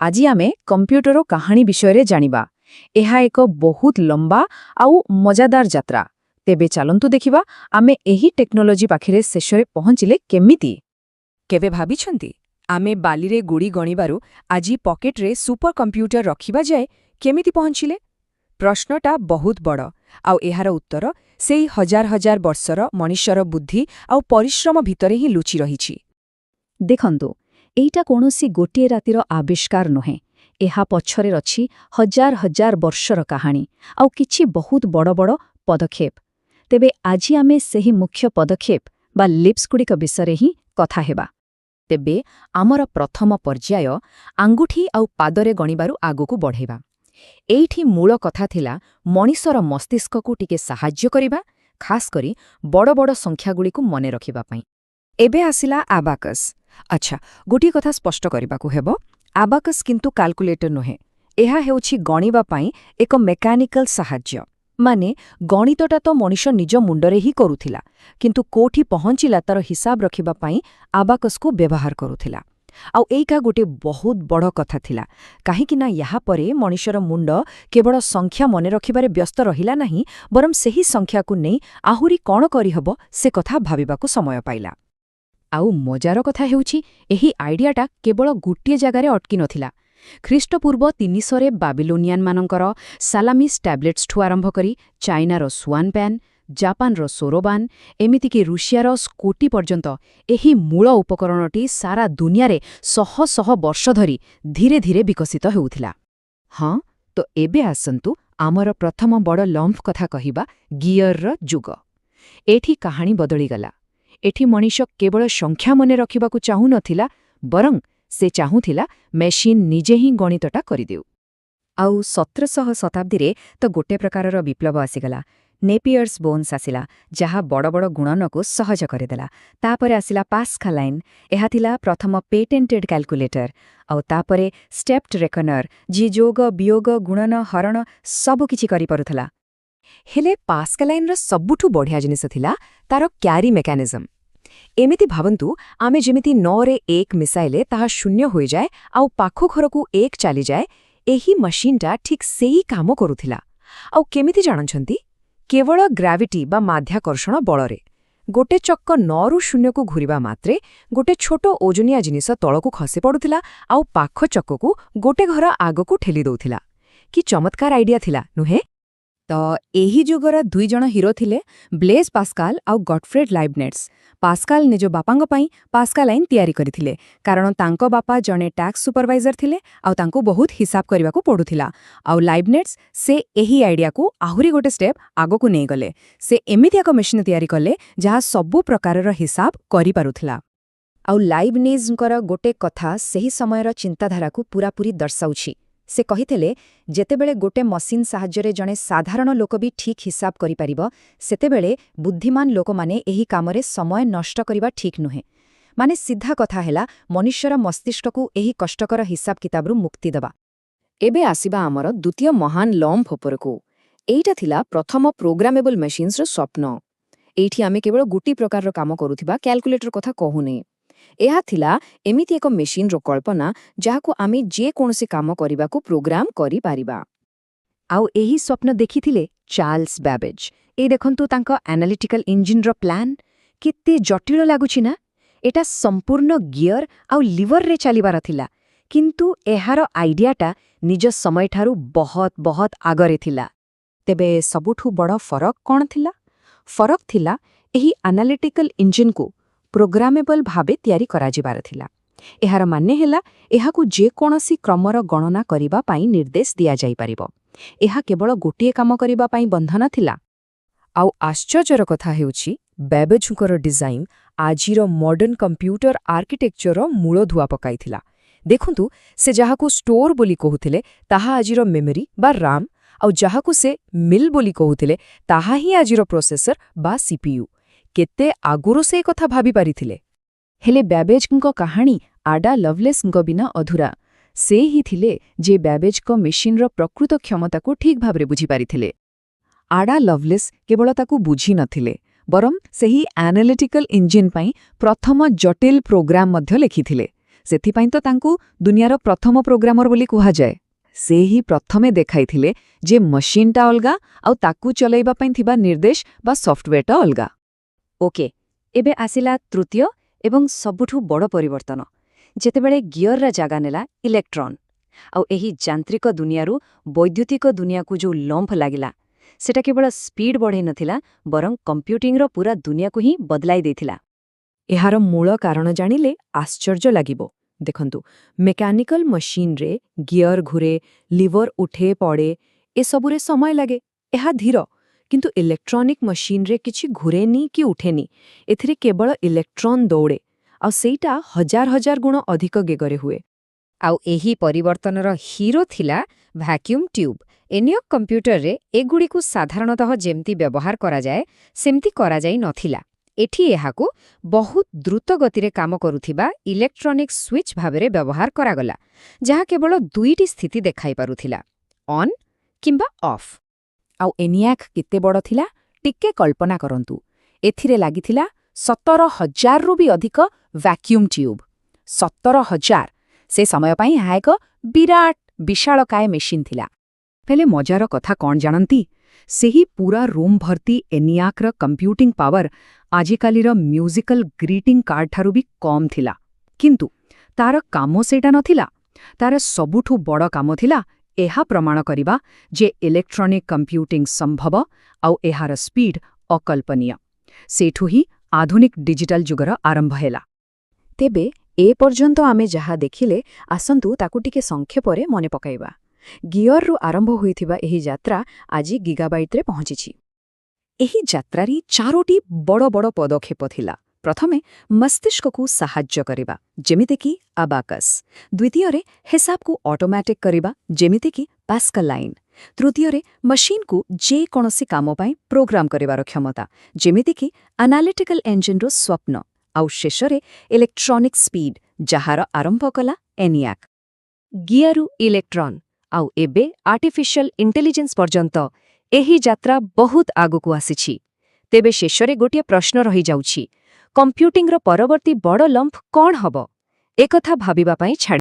ଆଜି ଆମେ କମ୍ପ୍ୟୁଟର କାହାଣୀ ବିଷୟରେ ଜାଣିବା। ଏହା ଏକ ବହୁତ ଲମ୍ବା ଆଉ ମଜାଦାର ଯାତ୍ରା। ତେବେ ଚାଲନ୍ତୁ ଦେଖିବା, ଆମେ ଏହି ଟେକ୍ନୋଲୋଜି ପାଖରେ ଶେଷରେ ପହଞ୍ଚିଲେ କେମିତି। କେବେ ଭାବିଛନ୍ତି, ଆମେ ବାଲିରେ ଗୁଡ଼ି ଗଣିବାରୁ ଆଜି ପକେଟରେ ସୁପର କମ୍ପ୍ୟୁଟର ରଖିବା ଯାଏ କେମିତି ପହଞ୍ଚିଲେ? ପ୍ରଶ୍ନଟା ବହୁତ ବଡ଼, ଆଉ ଏହାର ଉତ୍ତର ସେଇ ହଜାର ହଜାର ବର୍ଷର ମଣିଷର ବୁଦ୍ଧି ଆଉ ପରିଶ୍ରମ ଭିତରେ ହିଁ ଲୁଚି ରହିଛି। ଦେଖନ୍ତୁ, ଏଇଟା କୌଣସି ଗୋଟିଏ ରାତିର ଆବିଷ୍କାର ନୁହେଁ। ଏହା ପଛରେ ଅଛି ହଜାର ହଜାର ବର୍ଷର କାହାଣୀ ଆଉ କିଛି ବହୁତ ବଡ଼ ବଡ଼ ପଦକ୍ଷେପ। ତେବେ ଆଜି ଆମେ ସେହି ମୁଖ୍ୟ ପଦକ୍ଷେପ ବା ଲିପ୍ସଗୁଡ଼ିକ ବିଷୟରେ ହିଁ କଥା ହେବା। ତେବେ ଆମର ପ୍ରଥମ ପର୍ଯ୍ୟାୟ ଆଙ୍ଗୁଠି ଆଉ ପାଦରେ ଗଣିବାରୁ ଆଗକୁ ବଢ଼େଇବା। ଏଇଠି ମୂଳ କଥା ଥିଲା ମଣିଷର ମସ୍ତିଷ୍କକୁ ଟିକେ ସାହାଯ୍ୟ କରିବା, ଖାସ୍ କରି ବଡ଼ ବଡ଼ ସଂଖ୍ୟାଗୁଡ଼ିକୁ ମନେ ରଖିବା ପାଇଁ। ଏବେ ଆସିଲା ଆବାକସ୍। ଆଚ୍ଛା, ଗୋଟିଏ କଥା ସ୍ପଷ୍ଟ କରିବାକୁ ହେବ। ଆବାକସ୍ କିନ୍ତୁ କାଲକୁଲେଟର ନୁହେଁ। ଏହା ହେଉଛି ଗଣିବା ପାଇଁ ଏକ ମେକାନିକାଲ ସାହାଯ୍ୟ। ମାନେ ଗଣିତଟା ତ ମଣିଷ ନିଜ ମୁଣ୍ଡରେ ହିଁ କରୁଥିଲା, କିନ୍ତୁ କୋଉଠି ପହଞ୍ଚିଲା ତାର ହିସାବ ରଖିବା ପାଇଁ ଆବାକସ୍କୁ ବ୍ୟବହାର କରୁଥିଲା। ଆଉ ଏଇଟା ଗୋଟିଏ ବହୁତ ବଡ଼ କଥା ଥିଲା, କାହିଁକି ନା ଏହାପରେ ମଣିଷର ମୁଣ୍ଡ କେବଳ ସଂଖ୍ୟା ମନେ ରଖିବାରେ ବ୍ୟସ୍ତ ରହିଲା ନାହିଁ, ବରଂ ସେହି ସଂଖ୍ୟାକୁ ନେଇ ଆହୁରି କ'ଣ କରିହେବ ସେ କଥା ଭାବିବାକୁ ସମୟ ପାଇଲା। ଆଉ ମଜାର କଥା ହେଉଛି, ଏହି ଆଇଡିଆଟା କେବଳ ଗୋଟିଏ ଜାଗାରେ ଅଟକି ନଥିଲା। ଖ୍ରୀଷ୍ଟପୂର୍ବ 300ରେ ବାବିଲୋନିଆନମାନଙ୍କର ସାଲାମିସ୍ ଟ୍ୟାବ୍ଲେଟ୍ସଠୁ ଆରମ୍ଭ କରି ଚାଇନାର ସୁଆନ୍ ପ୍ୟାନ୍, ଜାପାନର ସୋରୋବାନ୍, ଏମିତିକି ରୁଷିଆର ସ୍କୋଟି ପର୍ଯ୍ୟନ୍ତ ଏହି ମୂଳ ଉପକରଣଟି ସାରା ଦୁନିଆରେ ଶହ ଶହ ବର୍ଷ ଧରି ଧୀରେ ଧୀରେ ବିକଶିତ ହେଉଥିଲା। ହଁ, ତ ଏବେ ଆସନ୍ତୁ ଆମର ପ୍ରଥମ ବଡ଼ ଲମ୍ଫ କଥା କହିବା, ଗିୟରର ଯୁଗ। ଏଠି କାହାଣୀ ବଦଳିଗଲା। ଏଠି ମଣିଷ କେବଳ ସଂଖ୍ୟା ମନେ ରଖିବାକୁ ଚାହୁଁନଥିଲା, ବରଂ ସେ ଚାହୁଁଥିଲା ମେସିନ୍ ନିଜେ ହିଁ ଗଣିତଟା କରିଦେଉ। ଆଉ 17ଶହ ଶତାବ୍ଦୀରେ ତ ଗୋଟେ ପ୍ରକାରର ବିପ୍ଳବ ଆସିଗଲା। ନେପିୟର୍ସ ବୋନ୍ସ ଆସିଲା, ଯାହା ବଡ଼ ବଡ଼ ଗୁଣନକୁ ସହଜ କରିଦେଲା। ତାପରେ ଆସିଲା ପାସ୍କାଲାଇନ୍। ଏହା ଥିଲା ପ୍ରଥମ ପେଟେଣ୍ଟେଡ୍ କ୍ୟାଲକୁଲେଟର। ଆଉ ତାପରେ ଷ୍ଟେପ୍ଡ ରେକନର, ଯିଏ ଯୋଗ, ବିୟୋଗ, ଗୁଣନ, ହରଣ ସବୁକିଛି କରିପାରୁଥିଲା। ହେଲେ ପାସ୍କାଲାଇନ୍ର ସବୁଠୁ ବଢ଼ିଆ ଜିନିଷ ଥିଲା ତାର କ୍ୟାରି ମେକାନିଜମ୍। ଏମିତି ଭାବନ୍ତୁ, ଆମେ ଯେମିତି 9ରେ 1 ମିଶାଇଲେ ତାହା 0 ହୋଇଯାଏ ଆଉ ପାଖ ଘରକୁ 1 ଚାଲିଯାଏ, ଏହି ମେସିନ୍ଟା ଠିକ୍ ସେଇ କାମ କରୁଥିଲା। ଆଉ କେମିତି ଜାଣୁଛନ୍ତି? କେବଳ ଗ୍ରାଭିଟି ବା ମାଧ୍ୟାକର୍ଷଣ ବଳରେ। ଗୋଟେ ଚକ 9ରୁ 0କୁ ଘୂରିବା ମାତ୍ରେ ଗୋଟେ ଛୋଟ ଓଜନିଆ ଜିନିଷ ତଳକୁ ଖସି ପଡୁଥିଲା ଆଉ ପାଖ ଚକକୁ ଗୋଟେ ଘର ଆଗକୁ ଠେଲି ଦଉଥିଲା। କି ଚମତ୍କାର ଆଇଡିଆ ଥିଲା, ନୁହେଁ? ତ ଏହି ଯୁଗର ଦୁଇ ଜଣ ହିରୋ ଥିଲେ ବ୍ଲେଜ୍ ପାସ୍କାଲ ଆଉ ଗଟଫ୍ରେଡ୍ ଲାଇବନେଟ୍ସ। ପାସ୍କାଲ ନିଜ ବାପାଙ୍କ ପାଇଁ ପାସ୍କାଲାଇନ୍ ତିଆରି କରିଥିଲେ, କାରଣ ତାଙ୍କ ବାପା ଜଣେ ଟ୍ୟାକ୍ସ ସୁପରଭାଇଜର ଥିଲେ ଆଉ ତାଙ୍କୁ ବହୁତ ହିସାବ କରିବାକୁ ପଡୁଥିଲା। ଆଉ ଲାଇବନେଟ୍ସ, ସେ ଏହି ଆଇଡିଆକୁ ଆହୁରି ଗୋଟେ ଷ୍ଟେପ୍ ଆଗକୁ ନେଇଗଲେ। ସେ ଏମିତି ଏକ ମେସିନ୍ ତିଆରି କଲେ ଯାହା ସବୁ ପ୍ରକାରର ହିସାବ କରିପାରୁଥିଲା। ଆଉ ଲାଇବନିଜ୍ଙ୍କର ଗୋଟେ କଥା ସେହି ସମୟର ଚିନ୍ତାଧାରାକୁ ପୂରାପୂରି ଦର୍ଶାଉଛି। ସେ କହିଥିଲେ, ଯେତେବେଳେ ଗୋଟେ ମସିନ୍ ସାହାଯ୍ୟରେ ଜଣେ ସାଧାରଣ ଲୋକ ବି ଠିକ୍ ହିସାବ କରିପାରିବ, ସେତେବେଳେ ବୁଦ୍ଧିମାନ ଲୋକମାନେ ଏହି କାମରେ ସମୟ ନଷ୍ଟ କରିବା ଠିକ୍ ନୁହେଁ। ମାନେ ସିଧା କଥା ହେଲା, ମନୁଷ୍ୟର ମସ୍ତିଷ୍କକୁ ଏହି କଷ୍ଟକର ହିସାବ କିତାବରୁ ମୁକ୍ତି ଦେବା। ଏବେ ଆସିବା ଆମର ଦ୍ୱିତୀୟ ମହାନ ଲମ୍ଫ ଉପରକୁ। ଏଇଟା ଥିଲା ପ୍ରଥମ ପ୍ରୋଗ୍ରାମେବଲ୍ ମେସିନ୍ସର ସ୍ୱପ୍ନ। ଏଇଠି ଆମେ କେବଳ ଗୋଟିଏ ପ୍ରକାରର କାମ କରୁଥିବା କ୍ୟାଲକୁଲେଟର କଥା କହୁନେ। ଏହା ଥିଲା ଏମିତି ଏକ ମେସିନ୍ର କଳ୍ପନା, ଯାହାକୁ ଆମେ ଯେକୌଣସି କାମ କରିବାକୁ ପ୍ରୋଗ୍ରାମ କରିପାରିବା। ଆଉ ଏହି ସ୍ୱପ୍ନ ଦେଖିଥିଲେ ଚାର୍ଲସ ବ୍ୟାବେଜ୍। ଏଇ ଦେଖନ୍ତୁ ତାଙ୍କ ଆନାଲିଟିକାଲ ଇଞ୍ଜିନ୍ର ପ୍ଲାନ୍। କେତେ ଜଟିଳ ଲାଗୁଛି ନା? ଏଟା ସମ୍ପୂର୍ଣ୍ଣ ଗିୟର ଆଉ ଲିଭରରେ ଚାଲିବାର ଥିଲା, କିନ୍ତୁ ଏହାର ଆଇଡିଆଟା ନିଜ ସମୟଠାରୁ ବହୁତ ବହୁତ ଆଗରେ ଥିଲା। ତେବେ ସବୁଠୁ ବଡ଼ ଫରକ କ'ଣ ଥିଲା? ଫରକ ଥିଲା, ଏହି ଆନାଲିଟିକାଲ ଇଞ୍ଜିନ୍କୁ ପ୍ରୋଗ୍ରାମେବଲ୍ ଭାବେ ତିଆରି କରାଯିବାର ଥିଲା। ଏହାର ମାନେ ହେଲା, ଏହାକୁ ଯେକୌଣସି କ୍ରମର ଗଣନା କରିବା ପାଇଁ ନିର୍ଦ୍ଦେଶ ଦିଆଯାଇପାରିବ। ଏହା କେବଳ ଗୋଟିଏ କାମ କରିବା ପାଇଁ ବନ୍ଧ ନଥିଲା। ଆଉ ଆଶ୍ଚର୍ଯ୍ୟର କଥା ହେଉଛି, ବ୍ୟାବେଜଙ୍କର ଡିଜାଇନ୍ ଆଜିର ମଡର୍ଣ୍ଣ କମ୍ପ୍ୟୁଟର ଆର୍କିଟେକ୍ଚରର ମୂଳଦୁଆ ପକାଇଥିଲା। ଦେଖନ୍ତୁ, ସେ ଯାହାକୁ ଷ୍ଟୋର ବୋଲି କହୁଥିଲେ ତାହା ଆଜିର ମେମୋରି ବା ରାମ୍, ଆଉ ଯାହାକୁ ସେ ମିଲ୍ ବୋଲି କହୁଥିଲେ ତାହା ହିଁ ଆଜିର ପ୍ରୋସେସର ବା ସିପିୟୁ। କେତେ ଆଗରୁ ସେ କଥା ଭାବିପାରିଥିଲେ! ହେଲେ ବ୍ୟାବେଜଙ୍କ କାହାଣୀ ଆଡା ଲଭଲେସ୍ଙ୍କ ବିନା ଅଧୁରା। ସେ ହିଁ ଥିଲେ ଯେ ବ୍ୟାବେଜଙ୍କ ମେସିନ୍ର ପ୍ରକୃତ କ୍ଷମତାକୁ ଠିକ୍ ଭାବରେ ବୁଝିପାରିଥିଲେ। ଆଡା ଲଭଲେସ୍ କେବଳ ତାକୁ ବୁଝି ନଥିଲେ, ବରଂ ସେହି ଆନାଲିଟିକାଲ ଇଞ୍ଜିନ୍ ପାଇଁ ପ୍ରଥମ ଜଟିଲ ପ୍ରୋଗ୍ରାମ ମଧ୍ୟ ଲେଖିଥିଲେ। ସେଥିପାଇଁ ତ ତାଙ୍କୁ ଦୁନିଆର ପ୍ରଥମ ପ୍ରୋଗ୍ରାମର ବୋଲି କୁହାଯାଏ। ସେ ହିଁ ପ୍ରଥମେ ଦେଖାଇଥିଲେ ଯେ ମେସିନ୍ଟା ଅଲଗା ଆଉ ତାକୁ ଚଲାଇବା ପାଇଁ ଥିବା ନିର୍ଦ୍ଦେଶ ବା ସଫ୍ଟୱେରଟା ଅଲଗା। ଓକେ, ଏବେ ଆସିଲା ତୃତୀୟ ଏବଂ ସବୁଠୁ ବଡ଼ ପରିବର୍ତ୍ତନ, ଯେତେବେଳେ ଗିୟରର ଜାଗା ନେଲା ଇଲେକ୍ଟ୍ରନ୍। ଆଉ ଏହି ଯାନ୍ତ୍ରିକ ଦୁନିଆରୁ ବୈଦ୍ୟୁତିକ ଦୁନିଆକୁ ଯୋଉ ଲମ୍ଫ ଲାଗିଲା, ସେଟା କେବଳ ସ୍ପିଡ୍ ବଢ଼େଇ ନଥିଲା, ବରଂ କମ୍ପ୍ୟୁଟିଂର ପୂରା ଦୁନିଆକୁ ହିଁ ବଦଳାଇ ଦେଇଥିଲା। ଏହାର ମୂଳ କାରଣ ଜାଣିଲେ ଆଶ୍ଚର୍ଯ୍ୟ ଲାଗିବ। ଦେଖନ୍ତୁ, ମେକାନିକାଲ ମେସିନ୍ରେ ଗିୟର ଘୁରେ, ଲିଭର ଉଠେ ପଡ଼େ, ଏସବୁରେ ସମୟ ଲାଗେ। ଏହା ଧୀର। କିନ୍ତୁ ଇଲେକ୍ଟ୍ରନିକ୍ ମେସିନ୍ରେ କିଛି ଘୁରେନି କି ଉଠେନି। ଏଥିରେ କେବଳ ଇଲେକ୍ଟ୍ରନ୍ ଦୌଡ଼େ, ଆଉ ସେଇଟା ହଜାର ହଜାର ଗୁଣ ଅଧିକ ବେଗରେ ହୁଏ। ଆଉ ଏହି ପରିବର୍ତ୍ତନର ହିରୋ ଥିଲା ଭ୍ୟାକ୍ୟୁମ୍ ଟ୍ୟୁବ୍। ଏନିଆକ୍ କମ୍ପ୍ୟୁଟରରେ ଏଗୁଡ଼ିକୁ ସାଧାରଣତଃ ଯେମିତି ବ୍ୟବହାର କରାଯାଏ, ସେମିତି କରାଯାଇ ନଥିଲା। ଏଠି ଏହାକୁ ବହୁତ ଦ୍ରୁତ ଗତିରେ କାମ କରୁଥିବା ଇଲେକ୍ଟ୍ରନିକ୍ ସୁଇଚ୍ ଭାବରେ ବ୍ୟବହାର କରାଗଲା, ଯାହା କେବଳ ଦୁଇଟି ସ୍ଥିତି ଦେଖାଇ ପାରୁଥିଲା, ଅନ୍ କିମ୍ବା ଅଫ୍। ଆଉ ଏନିଆକ୍ କେତେ ବଡ଼ ଥିଲା, ଟିକେ କଳ୍ପନା କରନ୍ତୁ। ଏଥିରେ ଲାଗିଥିଲା 17,000ରୁ ବି ଅଧିକ ଭ୍ୟାକ୍ୟୁମ୍ ଟ୍ୟୁବ୍। 17,000! ସେ ସମୟ ପାଇଁ ଏହା ଏକ ବିରାଟ ବିଶାଳକାୟ ମେସିନ୍ ଥିଲା। ହେଲେ ମଜାର କଥା କ'ଣ ଜାଣନ୍ତି? ସେହି ପୂରା ରୁମ୍ ଭର୍ତ୍ତି ଏନିଆକ୍ର କମ୍ପ୍ୟୁଟିଂ ପାୱାର ଆଜିକାଲିର ମ୍ୟୁଜିକାଲ ଗ୍ରିଟିଂ କାର୍ଡଠାରୁ ବି କମ୍ ଥିଲା। କିନ୍ତୁ ତାର କାମ ସେଇଟା ନଥିଲା। ତାର ସବୁଠୁ ବଡ଼ କାମ ଥିଲା ଏହା ପ୍ରମାଣ କରିବା ଯେ ଇଲେକ୍ଟ୍ରନିକ୍ କମ୍ପ୍ୟୁଟିଂ ସମ୍ଭବ ଆଉ ଏହାର ସ୍ପିଡ୍ ଅକଳ୍ପନୀୟ। ସେଇଠୁ ହିଁ ଆଧୁନିକ ଡିଜିଟାଲ ଯୁଗର ଆରମ୍ଭ ହେଲା। ତେବେ ଏ ପର୍ଯ୍ୟନ୍ତ ଆମେ ଯାହା ଦେଖିଲେ, ଆସନ୍ତୁ ତାକୁ ଟିକେ ସଂକ୍ଷେପରେ ମନେ ପକାଇବା। ଗିୟରରୁ ଆରମ୍ଭ ହୋଇଥିବା ଏହି ଯାତ୍ରା ଆଜି ଗିଗାବାଇଟ୍ରେ ପହଞ୍ଚିଛି। ଏହି ଯାତ୍ରାରେ ଚାରୋଟି ବଡ଼ ବଡ଼ ପଦକ୍ଷେପ ଥିଲା। ପ୍ରଥମେ, ମସ୍ତିଷ୍କକୁ ସାହାଯ୍ୟ କରିବା, ଯେମିତିକି ଆବାକସ୍। ଦ୍ୱିତୀୟରେ, ହିସାବକୁ ଅଟୋମେଟିକ୍ କରିବା, ଯେମିତିକି ପାସ୍କାଲାଇନ୍। ତୃତୀୟରେ, ମେସିନ୍କୁ ଯେକୌଣସି କାମ ପାଇଁ ପ୍ରୋଗ୍ରାମ କରିବାର କ୍ଷମତା, ଯେମିତିକି ଆନାଲିଟିକାଲ ଏଞ୍ଜିନ୍ର ସ୍ୱପ୍ନ। ଆଉ ଶେଷରେ ଇଲେକ୍ଟ୍ରନିକ୍ ସ୍ପିଡ୍, ଯାହାର ଆରମ୍ଭ କଲା ଏନିଆକ୍। ଗିୟରରୁ ଇଲେକ୍ଟ୍ରନ୍, ଆଉ ଏବେ ଆର୍ଟିଫିସିଆଲ ଇଣ୍ଟେଲିଜେନ୍ସ ପର୍ଯ୍ୟନ୍ତ ଏହି ଯାତ୍ରା ବହୁତ ଆଗକୁ ଆସିଛି। ତେବେ ଶେଷରେ ଗୋଟିଏ ପ୍ରଶ୍ନ ରହିଯାଉଛି, କମ୍ପ୍ୟୁଟିଂର ପରବର୍ତ୍ତୀ ବଡ଼ ଲମ୍ଫ କ'ଣ ହବ? ଏକଥା ଭାବିବା ପାଇଁ ଛାଡ଼ି